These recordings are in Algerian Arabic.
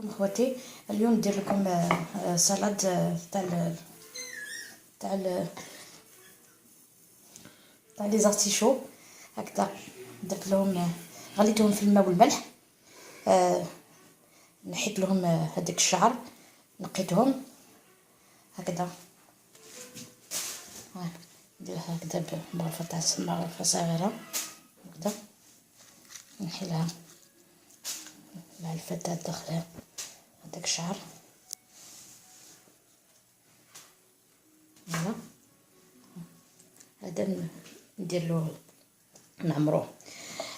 عليكم اخواتي. اليوم ندير لكم salade تاع les artichauts. هكذا درت لهم، غليتهم في الماء والملح، نحيت لهم هذاك الشعر، نقيتهم هكذا. نديرها هكذا بمغرفه تاع مغرفه صغيرة هكذا، نحي لها العلفه تاع الداخل هذاك الشعر. voilà هذا ندير له نعمروه.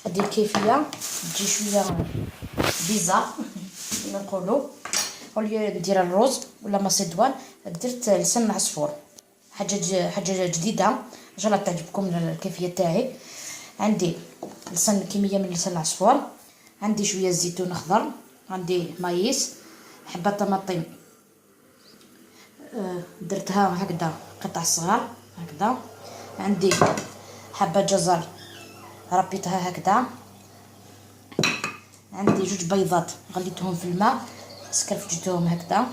هذه الكيفية تجي شوية bizarre كما نقولوا، au lieu ندير الروز ولا macédoine درت لسان العصفور، حاجة جديدة، ان شاء الله تعجبكم الكيفية تاعي. عندي لسان، كمية من لسان العصفور، عندي شوية زيتون اخضر، عندي maïs، حبه طماطم درتها هكذا قطع صغار هكذا، عندي حبه جزر ربيتها هكذا، عندي جوج بيضات غليتهم في الماء سكرفجتهم هكذا،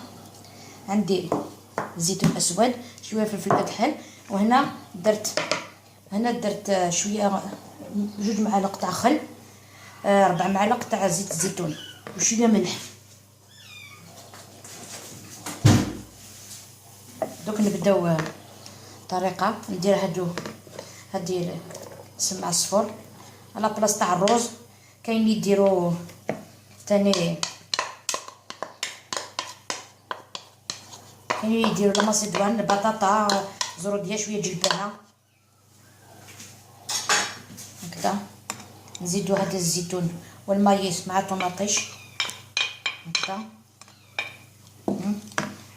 عندي زيتون اسود، شوية فلفل اكحل، وهنا درت شوية جوج معالق تاع خل، 4 معالق تاع زيت الزيتون وشوية ملح. دوك نبداو الطريقة. ندير هادي سمع الصفور على بلاصة تاع الروز. كاين اللي يديروا ثاني، كاين اللي يديروا la macédoine، البطاطا، زروديه، شوية جلبانه هكذا. نزيدو هذا الزيتون وال maïs مع طوماطيش هكذا،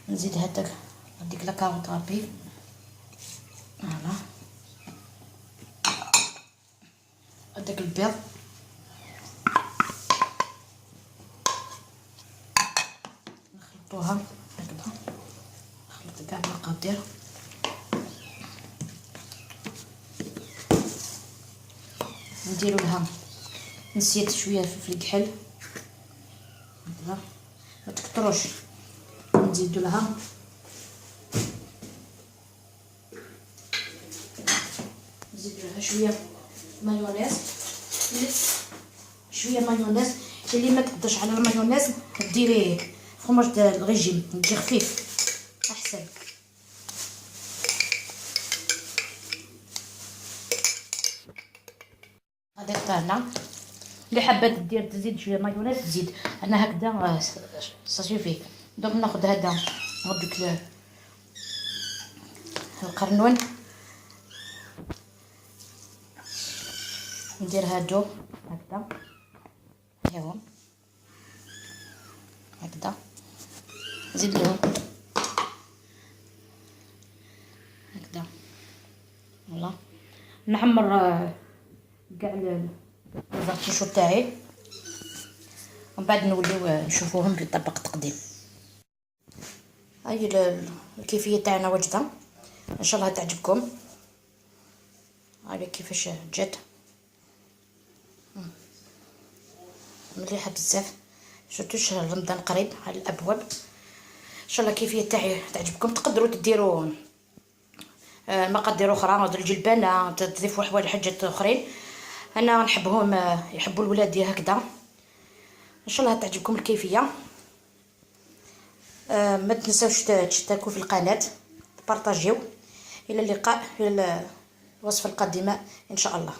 نزيد هذيك la carotte râpée، voilà هذاك البيض، نخلطوها هكذا، نخلط كاع المقادير. نديرو لها نسيت شوية فلفل كحل هكذا، ما تكتروش. نزيدو لها شوية مايونيز، شوية مايونيز. اللي ما تقدرش على المايونيز ديري fromage de régime، تجي خفيف احسن. هذا تاعنا اللي حابة دير تزيد شوية مايونيز تزيد، انا هكذا ça suffit. دوك ناخذ هذا هذوك القرنون، ندير هادو هكذا، هاهم هكذا، نزيد لهم هكذا. voilà نعمر كاع les artichauts تاعي، ومن بعد نوليو نشوفوهم في طبق التقديم. هاي الكيفية تاعنا واجدة، ان شاء الله تعجبكم. هاي كيفاش جات مليحة بزاف، surtout شهر رمضان قريب على الابواب. ان شاء الله الكيفية تاعي تعجبكم. تقدروا تديروا مقادير اخرى، الجلبانه، تضيفوا حوايج حاجات اخرين. انا نحبهم، يحبوا الولاد هكذا. ان شاء الله تعجبكم الكيفية. ما تنساوش تشتركوا في القناة، تبارطاجيو. الى اللقاء في الوصفة القادمة ان شاء الله.